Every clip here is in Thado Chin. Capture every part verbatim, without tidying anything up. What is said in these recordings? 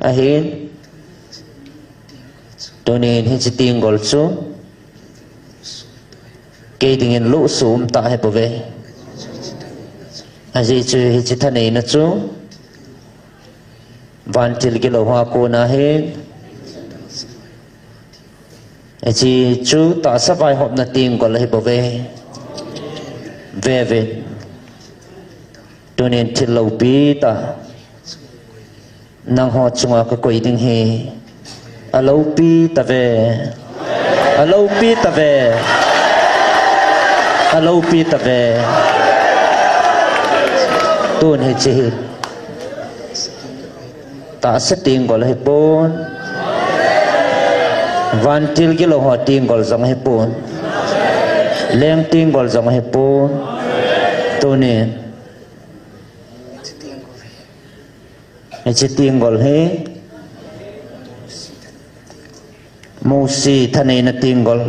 Ahin, tunin hiche tenggol chu kei dingin lohsuh umtah ahibouve. Ajeh chu hiche thaneina chu vantil gilou hoa kona ahin, hiche chu tahsa vaihopna tenggol ahibouve. Veuvin, tunin thil loupi tah nangho chunga kakoi ding ahi. Aloupi tave. Aloupi tave. Aloupi tave. Tun hiche hi tahsa tenggol ahipon, vantil gilou ho tenggol jong ahipon, leng tenggol jong ahipon. Tunin hiche tenggol hi Mosi thaneina tenggol.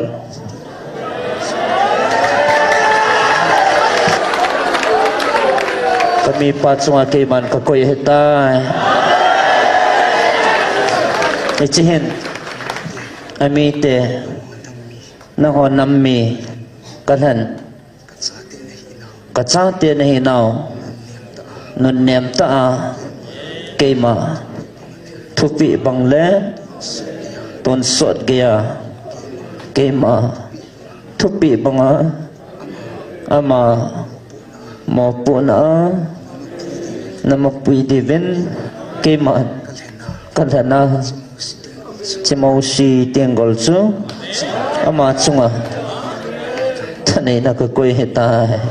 Kamipa chunga keiman kakoi ahitai. Hiche hin amite, nangho nam mi kalhen, kachate nahinau, nunnem tah a keima thupeh bang le tonsot geiya keima thupeh banga ama mopohna a namapui diuvin keiman kalhena. Hiche Mosi tenggol chu ama chunga thaneina kakoi ahitai.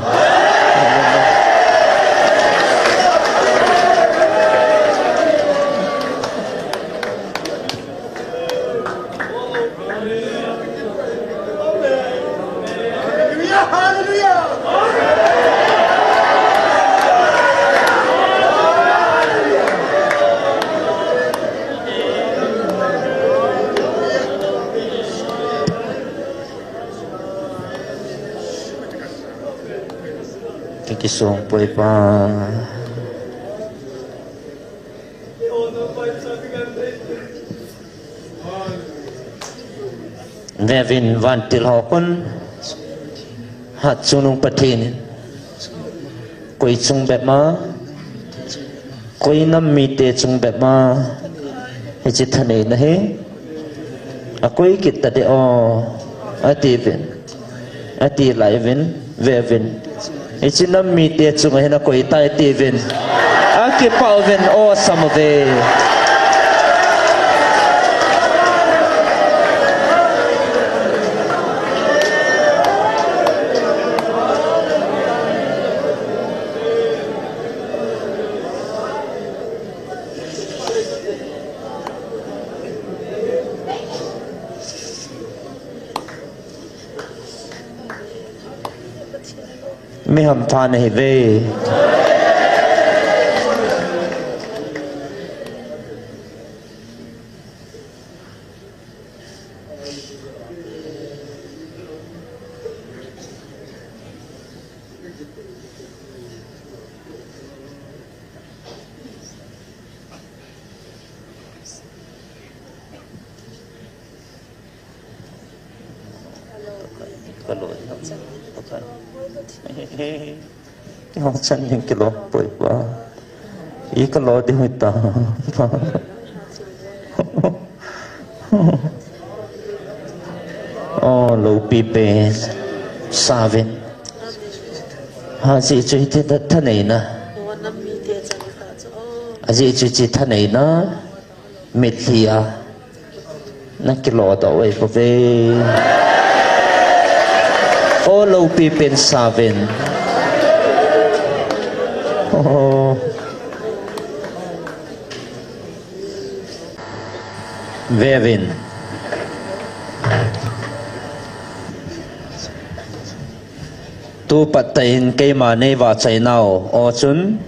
Kakisong poi pa. Veuvin, vantil ho khun, hatchungnung Pathen in koi chung bep ma, koi nam mite chung bep ma hiche thaneina hi akoi kit tadeh o, atiuvin. Ati lai uvin, veuvin. Hiche nam mite chunga hin akoi tai tiuvin. Akipah uvin, o, asam uve. Mi hampha nahiuve. Kalo, kalo. Kalo chan ding kilo poi pa. I kalo ding hita. O, loupi pen sauvin. Ajeh chu hiche thaneina. Ajeh chu hiche thaneina. Mitlhi a nakilo doh uve. O, loupi pen sauvin. O. Veuvin. Tu pat tah in keima nei vahchoi nau. O chun.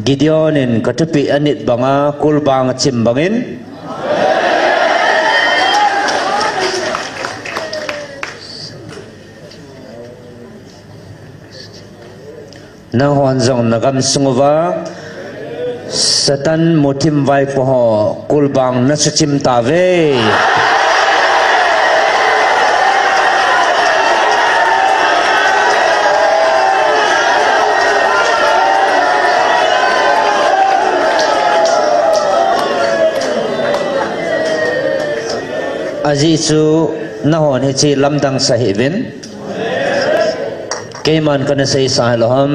Gideon in kathupi anit banga kulbang achim bangin. Nanghon jong nagam sung uva Satan muthim vaipo ho kulbang nasuchim tauve. Ajeh chu nanghon hiche lamdang sa hih uvin. Keiman kana seisa hilou ham.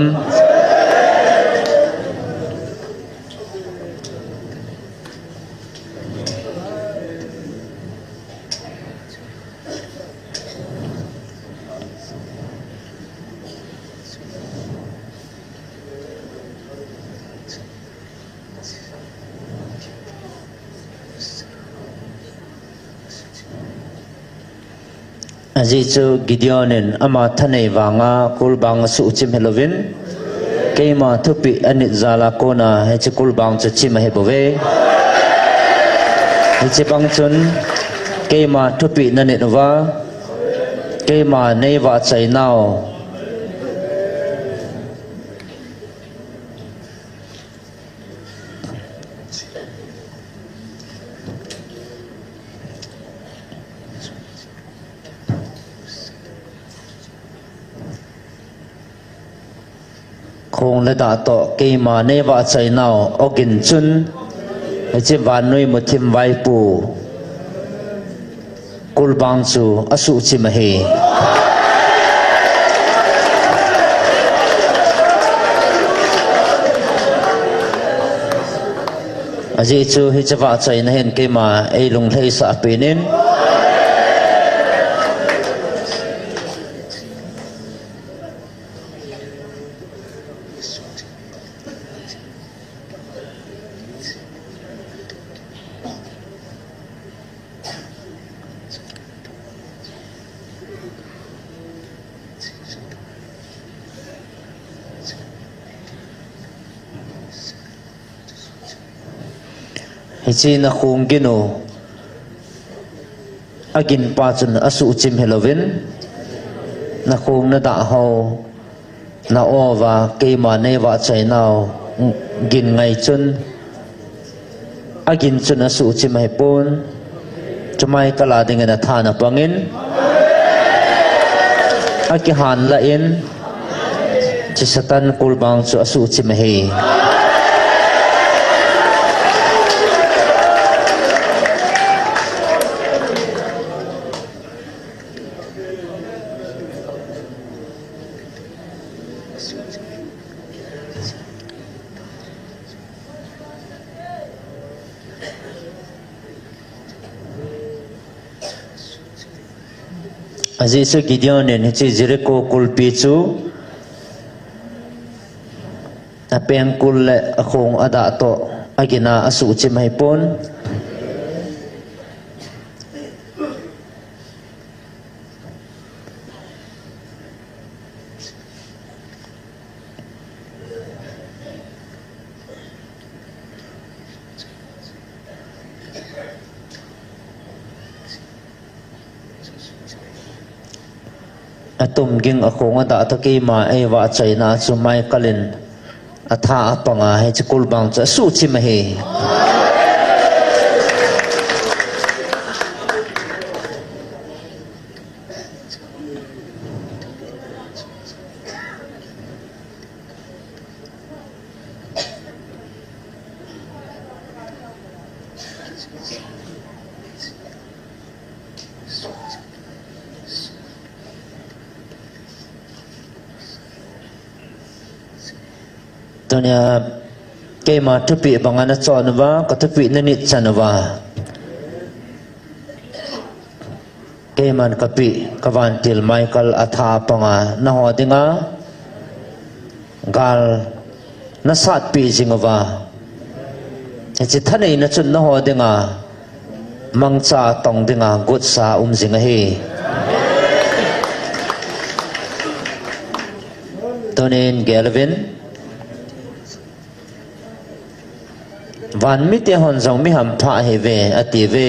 Ajeh chu Gideon in ama thanei vanga kulbang asuhchim hilouvin, keima thupeh anit jal a kona hiche kulbang chu chim ahibouve. Hiche bang chun keima thupeh nanit uva, keima neivahchoi nau Khong le dah toh keima neivahchoi nau ogin chun, hiche vannoi muthim vaipo kulbang chu asuhchim ahi. Ajeh chu hiche vahchoina hin keima eilung lheisah penin. Hiche nakhong gin u agin pa chun asuhchim hilouvin, nakhong nadah ho na-o uva keima neivahchoi nau gin ngai chun, agin chun asuhchim ahipon, chu Michael a dingin atha na pangin, akihan lah in, hiche Satan kulbang chu asuhchim ahi. Ajeh chu Gideon in hiche Jericho kulpi chu apengkul le akhong adah toh agin a asuhchim ahipon. Atum ging akhong adah toh keima eivahchoina chu Michael in atha apanga hiche kulbang chu asuhchim ahi. Tunia keima thupeh banga nachon uva, kathupeh nanit chan uva, keiman kapeh kavantil Michael atha panga naho dinga gal nasatpeh jing uva, hiche thaneina chun naho dinga mangcha tong dinga gotsa um jing ahi. Tunin gel uvin, van mite hon jong mi hampha ahiuve atiuve.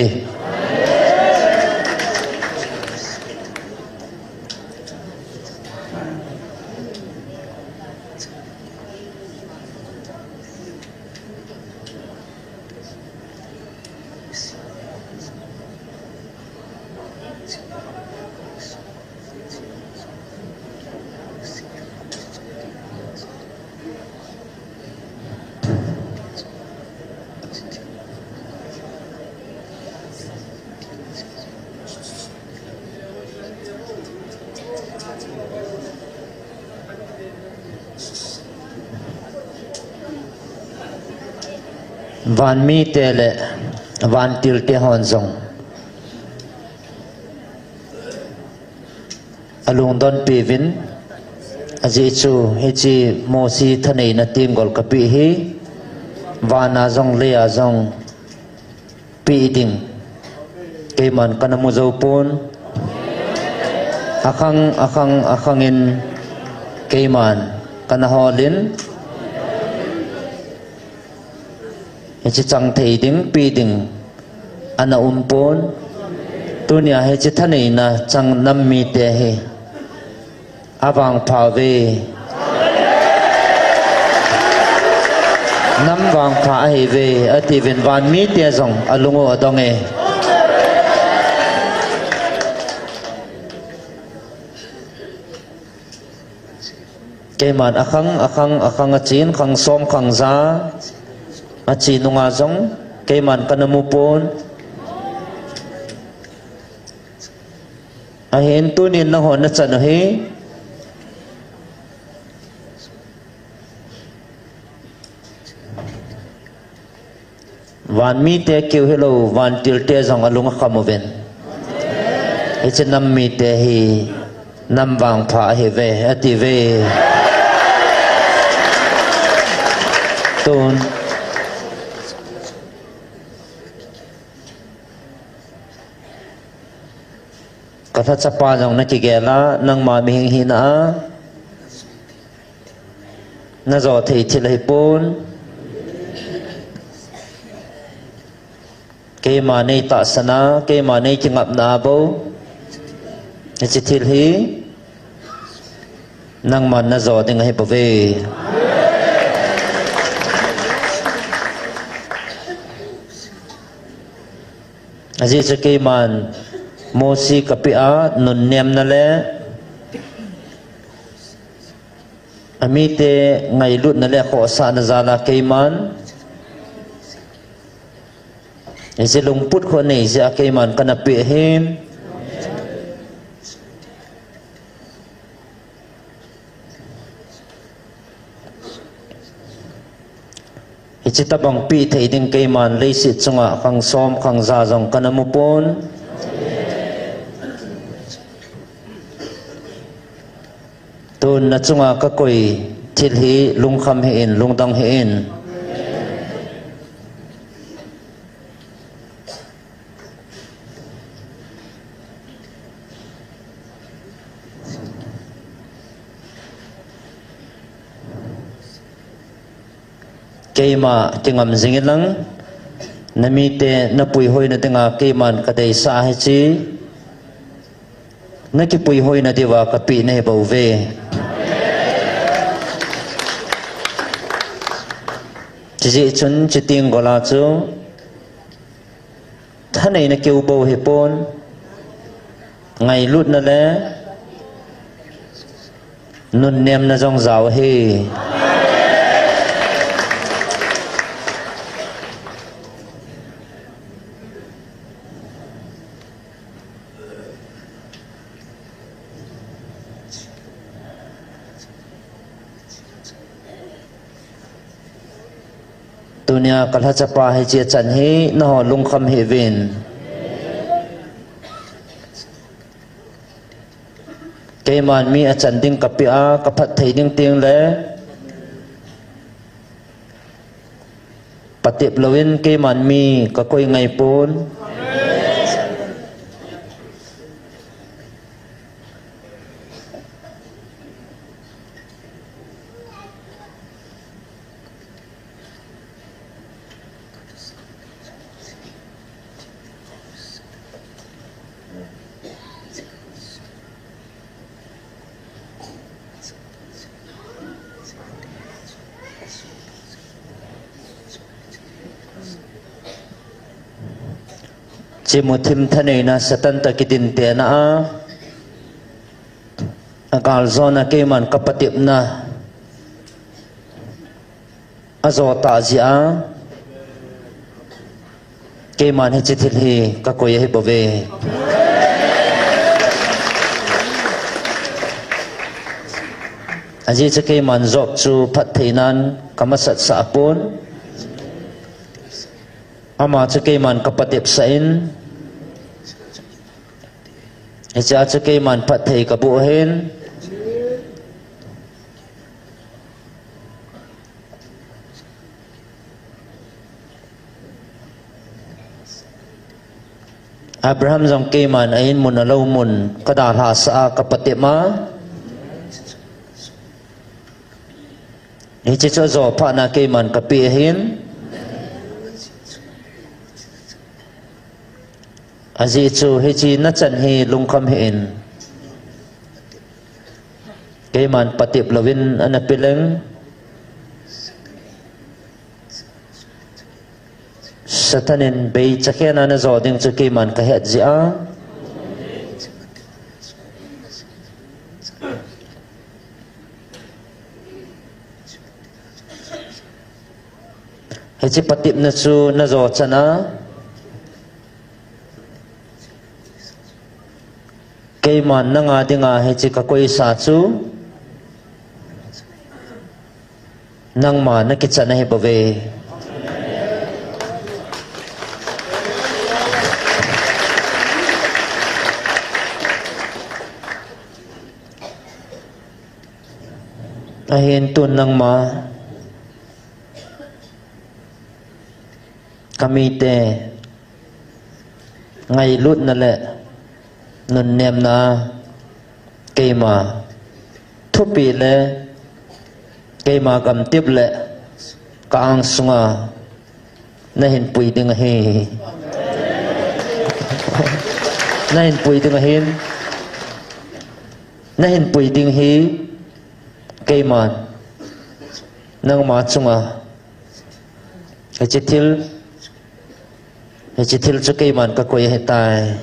Vanmite le vantilte hon jong alungdonpi uvin, ajeh chu hiche Mosi thaneina tenggol kapeh hi, vana jong leiya jong peh ding keiman kana mu jou pon. Akhang, akhang, akhang in keiman kana holin, hiche chang thei ding, peh ding ana um pon. Tunia hiche thaneina chang nam mite hi avangpha uve. Nam vangpha ahiuve, atiuvin vanmite jong alung u adong e. Keiman akhang, akhang, akhang achen, khang som, khang ja ache nunga jong keiman kana mu pon. Ahin tunin nangho nachan u hi vanmite keu hilou, vantilte jong alung akham uvin, hiche nam mite hi nam vangpha ahiuve, atiuve. Tun kalhachapa jong nakigel a, nangma mihem hina a najo thei thil ahipon. Keima neitahsan a, keima neikingapna a bou hiche thil hi nangman najo ding ahibouve. Ajeh chu keiman Mosi kapeh a nunnemna le amite ngailutna le akhohsahna jal a keiman hiche lungput khu anei jeh a keiman kana peh ahin. Hiche tobang peh thei ding keiman leiset chunga khang som khang ja jong kana mu pon. Tun nachunga kakoi thil hi lungkham hih in, lungdong hih in. Keima kingam jing inlang, namite napuihoina dinga keiman kadeisah hiche nakipuihoina diuva kapeh nahibouve. Chujeh chun chuteng gola chu thaneina keu bou hipon, ngailutna le nunnemna jong jao ahi. Tunia kalhachapa hiche achan hi nangho lungkham hih uvin. Keiman mi achan ding kapeh a, kaphatthei ding tengle patep louvin keiman mi kakoi ngai pon. Hiche muthim thaneina Satan toh kidintena a, agaljona keiman kapatepna ajo tah jeh a, keiman hiche thil hi kakoi ahibouve. Ajeh chu keiman job chu phattheinan kamasatsah pon. Ama chu keiman kapatep sah in. Hichea chu keiman phatthei kaboh ahin. Abraham jong keiman a in mun a lou mun kadalhasah a kapatep ma. Hiche chu ajo phat na keiman kapeh ahin. Ajeh chu hiche nachan hi lungkham hih in. Keiman patep louvin ana pe leng. Satan in bei chakhen a najo ding chu keiman kahet jeh a. Hiche patepna chu najo chan a. Keiman nanga dinga hiche kakoisa chu. Nangma nakichan ahi bouve. Ahin tun nangma kamite ngailutna le nunnemna keima thupeh le keima gamtep le ka angsunga nahin pui ding ahi. Nahin pui ding ahin. Nahin pui ding hi keiman nangma chunga hiche thil Hiche thil chu keiman kakoi ahitai.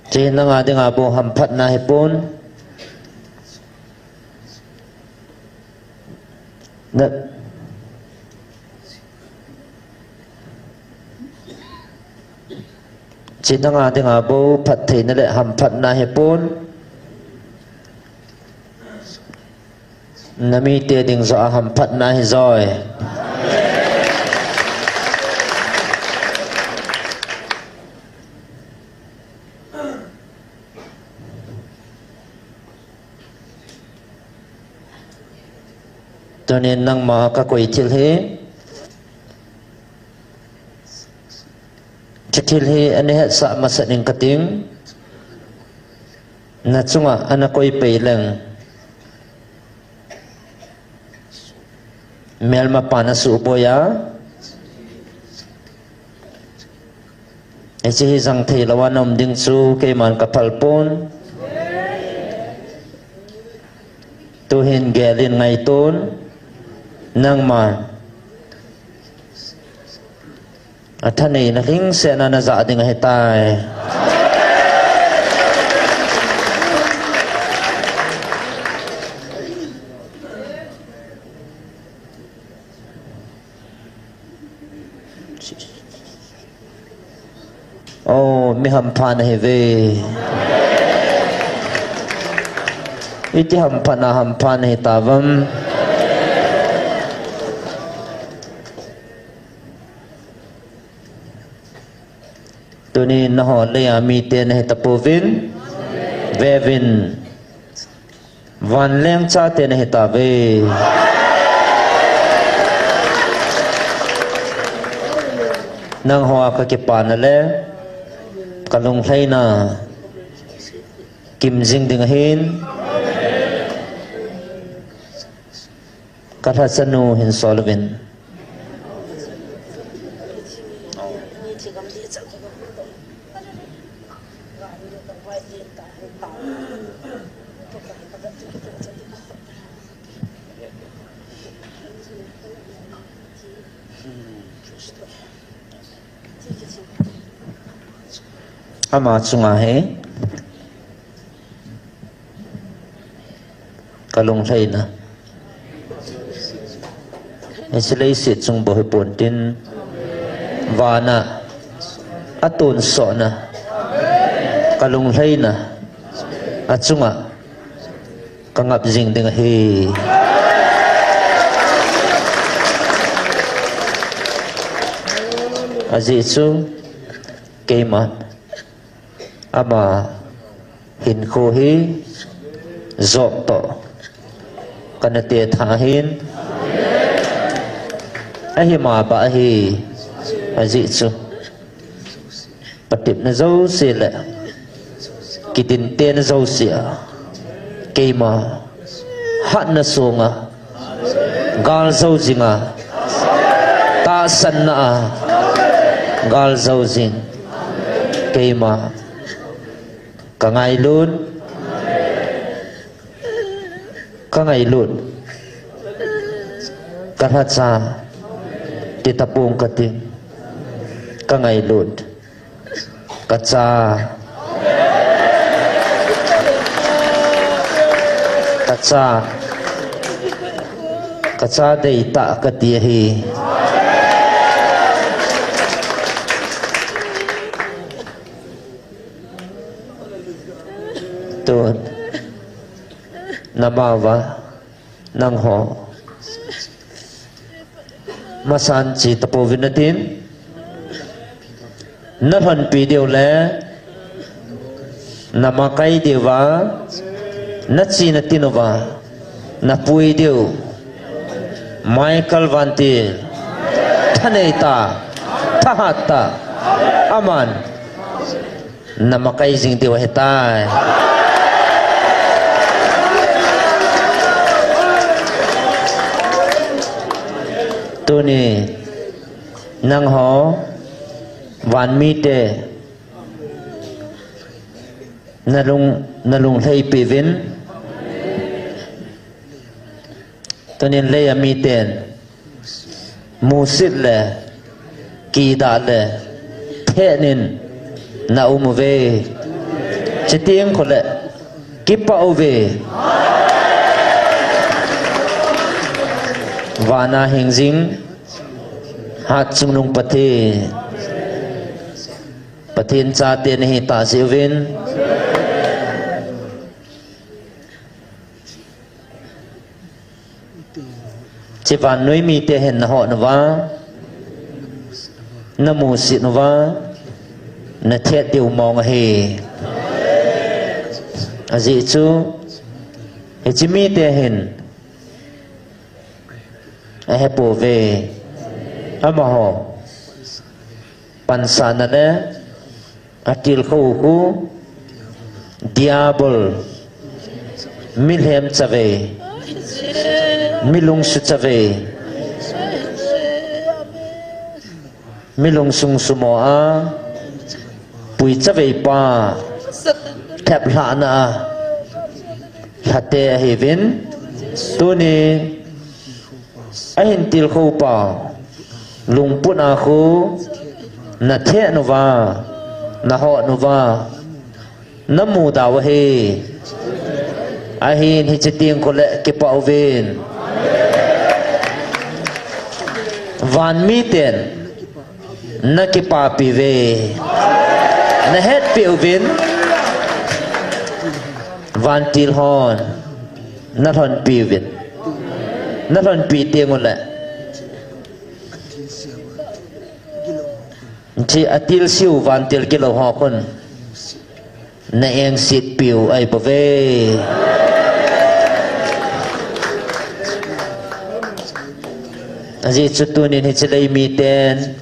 Hiche nanga dinga bou hamphatna hipon. Na, hiche nanga dinga bou phattheina le hamphatna hipon. Namite ding joh a hamphatna hijoi. Tunin nangma kakoi thil hi, hiche thil hi ana hetsah masat ing kating, nachunga ana koi pei leng. Melmapan asuhboi a. Hiche hi jang thei louva naum ding chu keiman kaphal pon. Tuhin gelin ngaiton nangman. Athaneina lhingsetna najah ding ahitai. O, mi hampha nahiuve. Iti hamphatna hampha nahitauvem. Tunin nangho leiya mite nahitapouvin. Veuvin. Vanleng chate nahitauve. Nangho a kakipana le kalunglhaina kimjing ding ahin. Kalhachanu hin sol uvin. Ama chunga hi kalunglhaina. Hiche leiset chung bou hipon tin, vana atonsotna, kalunglhaina achunga kangap jing ding ahi. Ajeh chu keima ama hinkho hi Job toh kana tetha ahin, ahi maba ahi. Ajeh chu patepna jouse le kidintena jouse a keima hatna songa galjou jinga, tahsanna a galjou jing keima kangailut, kangailut, kalhacha titapong kating, kangailut, kacha, kacha, kacha deitah kati ahi. Tun namava nangho masan chetapouvin natin, nalhonpi diu le namakai diuva, nachi natinuva napui diu Michael Vantil, thaneitah, thahattah, aman namakai jing diu ahitai. Tuni nangho vanmite nalung, nalunglhaipiuvin, tunin leiya miten musit le kidah le thehnin naumuve. Chuteng khole kipah uve. Vana hingjing hatchungnung Pathen, Pathen chate nahitah jeh uvin, hiche vannoi mite hin nahot nauva, namusit nauva, nathet diu mong ahi. Ajeh chu hiche mite hin ahepouve. Amaho pansatna le atilkhou khu Diabol, milhem chavei, milungsu chavei, milungsung sumo a pui chaveipa, theplhahna a lhate ahiuvin, tuni ahin tilkhoupa lungput a khu nathet nauva, nahot nauva, namudau ahi. Ahin hiche teng khole kipah uvin. Vanmiten nakipapiuve, nahetpeh uvin, vantil hon nalhonpiuvin. Nalhonpi tengule hiche atilseu vantil gilou ho khun naengsetpiu ahibouve. Ajeh chu tunin hiche lei miten,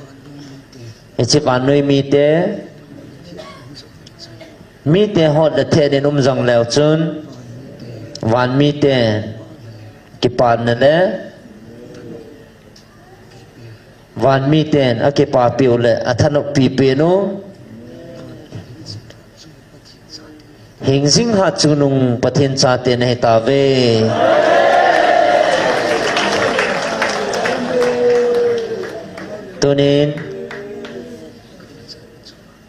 hiche vannoi mite, mite hot le thehnin um jongleu chun, vanmiten kipana le vanmiten akipapiu le athanoppi penu, hingjing hatchungnung Pathen chate nahitauve. Tunin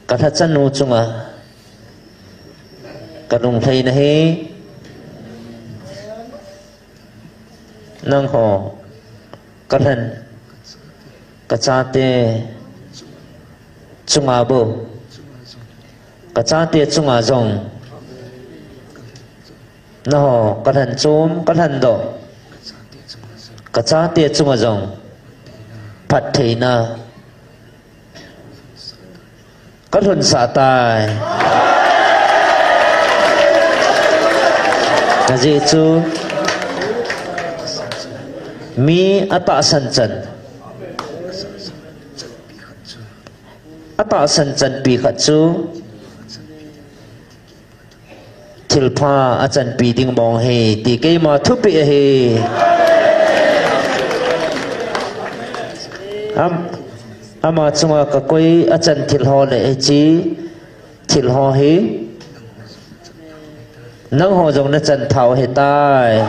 kalhachanu chunga kalunglhaina hi nangho, kalhen, kachate chunga bou, kachate chunga jong, naho kalhen chom, kalhen doh, kachate chunga jong phattheina kalhunsah tai. Ajeh chu mi atahsan chan, atahsan chanpi khat chu thilpha achanpi ding mong ahi ti keima thupeh ahi. Am, ama chunga kakoi achan thil ho le hiche thil ho hi nangho jong nachan thau ahitai.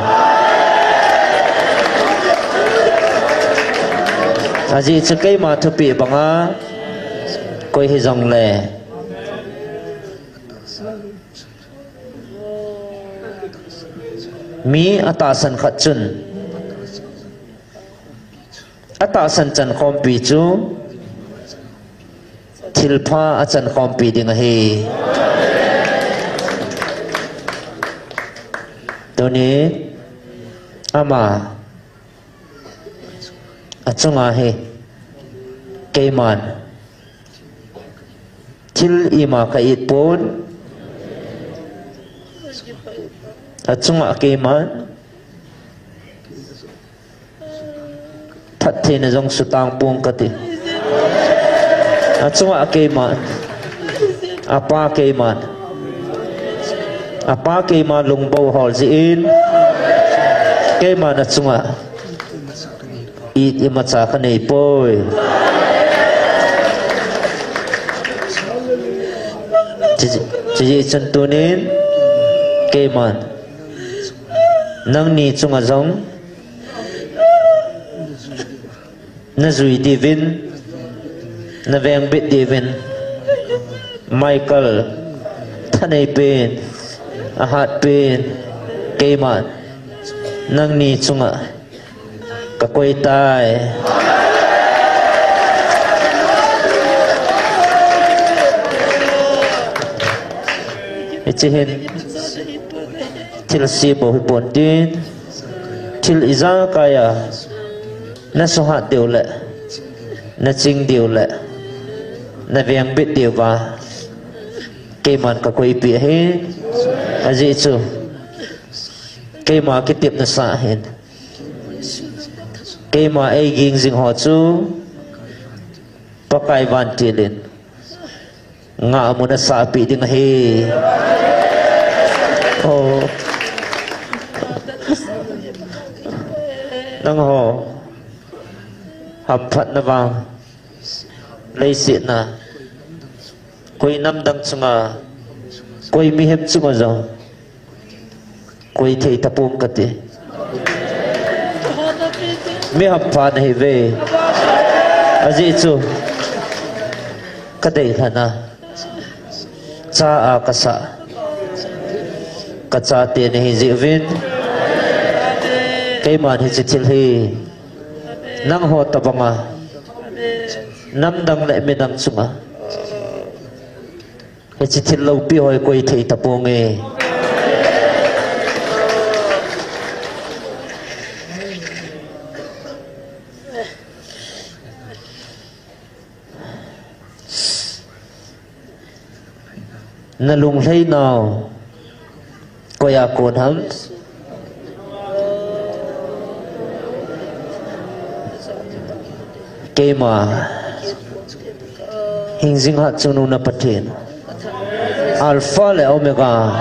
Ajeh chu keima thupeh banga koi hijongle mi atahsan khat chun atahsan chankhompi chu thilpha achankhompi ding ahi. Tuni ama achunga hi keiman thil ima ka it pon, achunga keiman phattheina jong sutang pong kati. Achunga keiman, apa keiman, apa keima lungbou hol jeh in keiman achunga it imacha kanei poi. Chu, chujeh chun tunin keiman nangni chunga jong najui diuvin, navengbit diuvin, Michael, thanei pen, ahat pen, keiman nangni chunga kakoi tai. Hiche hin thilse bou hipon tin, thil ijakai a nasuhat diu le, naching diu le, navengbit diuva keiman kakoipeh ahi. Ajeh chu keima kitepna sah ahin, keima eiging jing ho chu Pakai vantil in ngahmun asahpeh ding ahi. O, nangho hamphatna vang leiset a koi namdang chunga, koi mihem chunga jong koi thei tapong kati. Mi hampha nahiuve. Ajeh chu kadeilhen a cha a kasah kachate nahi jeh uvin, keiman hiche thil hi nangho tobanga namdang le midang chunga hiche thil loupi ho hi koi thei taponge. Nalunglhai nau koia kon ham? Keima hingjing hatchungnung na Pathen, Alpha le Omega,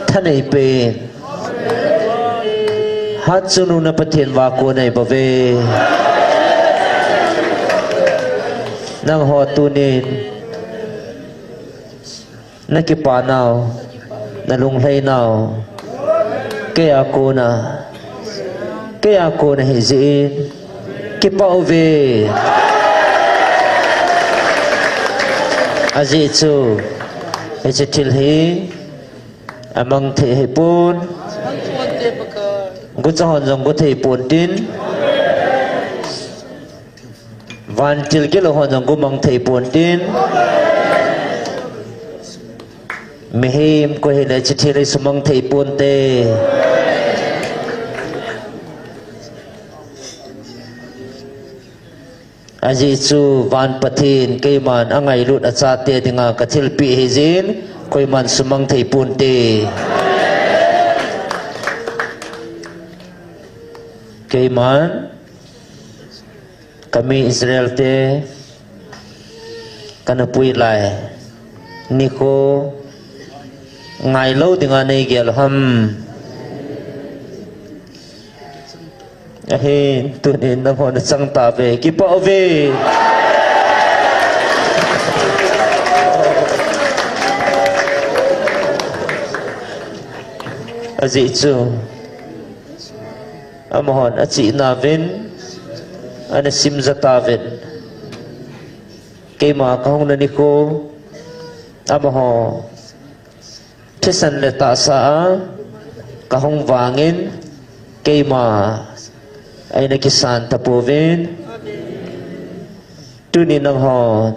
thanei pen, hatchungnung na Pathen va kon eibouve. Nangho tunin nakipa nau, nalunglhai nau keia kona, keia kona hijeh in kipah uve. Ajeh chu hiche thil hi amang thei hipon, gucha hon jong guthei pontin, Vantil gilou hon jong gumang thei pontin. Mihem koi hile hiche thil hi sumang thei ponte. Ajeh chu van Pathen keiman angailut achate dinga kathilpeh hijin, koiman sumang thei ponte. Keiman, kami Israel te, kana pui lai nikho ngailou dinga neigel ham? Ahin, tunin nangho nachang tauve, kipah uve. Ajeh chu, amahon achihna uvin, ana simja tauvin. Keima kahungna nikho, amaho thisan le tahsa a kahung vangin, keima eina kisan tapouvin. Tuni nangho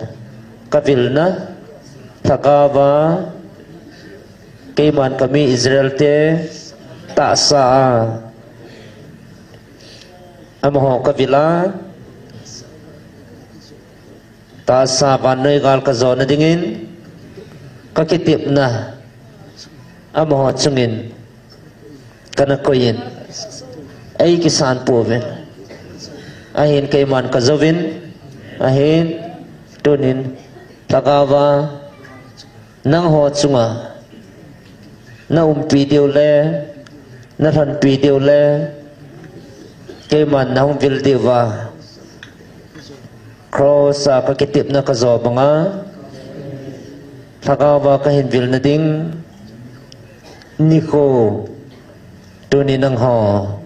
kavilna, lhagaova keiman kami Israel te tahsa a amaho kavila, tahsa vannoi gal kajona dingin kakitepna amaho chungin kana koiyin, eikisan pouvin. Ahin keiman kajouvin, ahin tunin lhagaova nangho chunga naumpi diu le, nalhonpi diu le, keiman nahung vil diuva cross a kakitepna kajo banga, lhagaova kahin vilna ding nikho, tuni nangho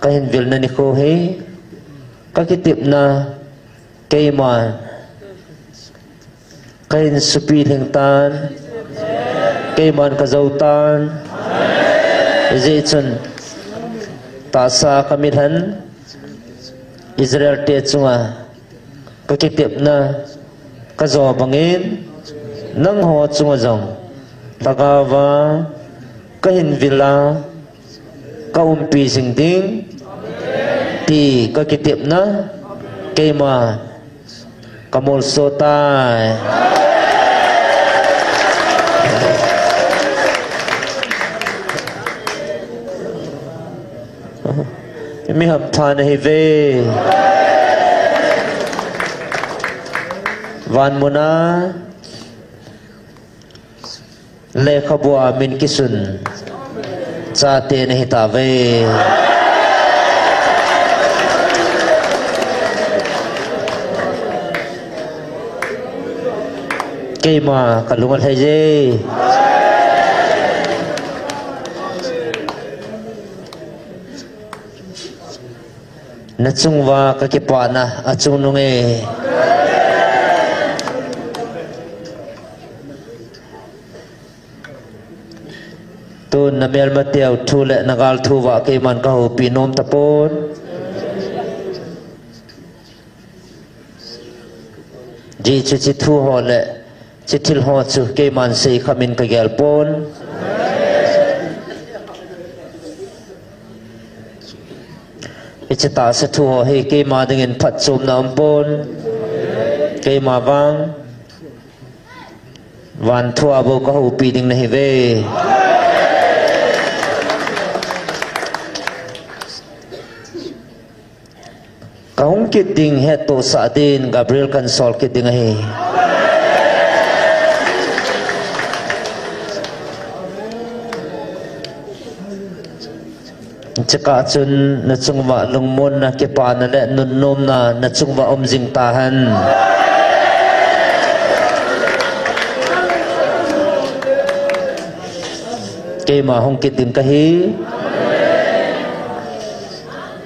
kahin vilna nikho hi, kakitepna keiman kahin supi lhing tan, keiman kajou tan. Hijeh chun tahsa kamilhen Israel te chunga kakitepna kajo bangin, nangho chunga jong lhagaova kahin vila, kaumpi jing ding ti kakitepna keima kamolso tai. Mi hamtha nahiuve. Van muna lekhabua min kisun chate nahitauve. Keima kalung alhaiye. Nachunguva kakipana achungnunge. Tun namelmateu thu le nagalthu uva keiman kahoupi nom tapon. Hijeh chun hiche thu ho le hiche thil ho chu keiman seikhamin kagel pon. Hiche tahsa thu ho hi keima dingin phatchomna aumpon. Keima vang vanthu a bou kahoupi ding nahiuve. Kahung kit ding hettohsah din Gabriel kahinsol kit ding ahi. Chukah chun nachunguva lungmonna, kipana le nunnomna nachunguva um jing tahen. Keima hung kit ding kahi.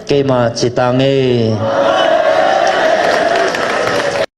Keima chetange.